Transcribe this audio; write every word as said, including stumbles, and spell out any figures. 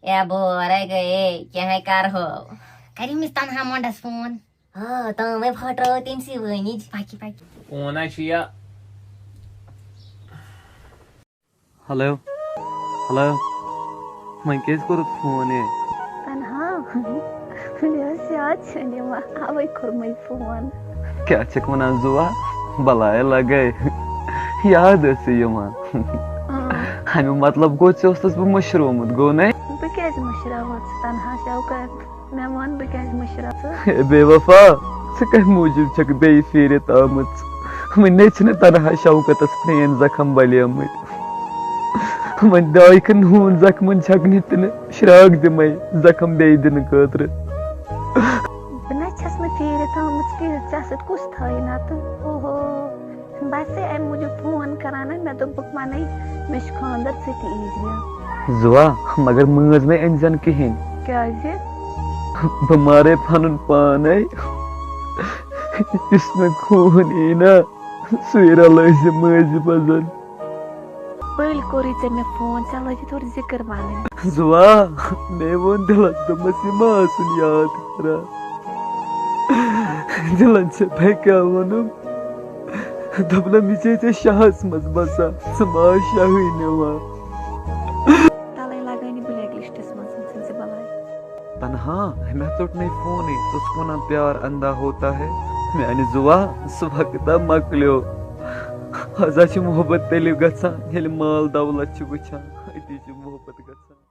A بورے گٔیے، کینٛہہ ہے کرہو۔ کر أمِس تنہا مۄنڈس فون۔ آ، تام ہے پھٹرٲو تٔمۍ سٕے وٲنِج۔ پکی پکی۔ فون ہا چھُ یا۔ ہیلو۔ ہیلو۔ وۄنۍ کیٛازِ کوٚرُتھ فون یے؟ تنہا، مےٚ ٲس یاد چھَنہٕ یِوان، اَوَے کوٚرمَے فون۔ کیٛاہ چھَکھ وَنان زُوا؟ بَلاے لَگَے۔ یاد ٲسٕے یِوان۔ اۭں۔ اَمیُک مطلب گوٚو، ژےٚ اوسُس بہٕ مٔشرومُت، گوٚو نے؟ بہٕ کیٛازِ مٔشراوَتھ ژٕ تنہا شوکت؟ مےٚ وَن، بہٕ کیٛازِ مٔشراو ژٕ؟ ہے بے وفا، ژٕ کَمہِ موٗجوٗب چھَکھ بیٚیہِ پھیٖرِتھ آمٕژ؟ وٕنہِ چھِنہٕ تنہا شوکتَس پرٛٲنۍ زخم بلیمٕتۍ۔ وۄنۍ دایہِ کھنٛڈ ہوٗن زخمَن چھَکھ نہٕ تِنہٕ شرٛاکھ دِمَے زخم بیٚیہِ دِنہٕ خٲطرٕ۔ بہٕ نہ چھَس نہٕ پھیٖرِتھ آمٕژ کینٛہہ، ژےٚ سۭتۍ کُس تھایہِ نَتہٕ؟ اوہو، بہٕ آسے اَمہِ موٗجوٗب فون کران، مےٚ دوٚپ بہٕ وَنَے، مےٚ چھُ خانٛدر، ژٕ تہِ ییٖزِ۔ زُوا، مگر مٲنٛز مَے أنۍ زٮ۪ن کِہیٖنۍ۔ کیٛازِ؟ بہٕ مارے پَنُن پانے۔ یُس مےٚ خوٗن یی نا، سُے رلٲوزِ مٲنٛزِ منٛز۔ پٔلۍ کوٚرُے ژےٚ مےٚ فون، ژےٚ لٲجِتھ اورٕ ذِکر وَنٕنۍ۔ زُوا، مےٚ ووٚن دِلس، دوٚپمس، یہِ ما آسُن یاد کران۔ دِلن ژےٚ بہٕ کیٛاہ ووٚنُم؟ دوٚپنم، یہِ چھے ژےٚ شاہس منٛز بسان، ژٕ ما آس شاہٕے نِوان؟ تَلَے لَگٲنی بلیک لسٹس منٛز، ژھٕن ژٕ بلاے۔ تنہا، مےٚ ژوٚٹ نَے فونٕے، ژٕ اوسُکھ وَنان پیار اندھا ہوتا ہے۔ میانہِ زُوا، سُہ وقتا مۄکلیو۔ آز ہا چھِ محبت تیٚلہِ گژھان، ییٚلہِ مال دولت چھِ وٕچھان، أتی چھِ محبت گژھان۔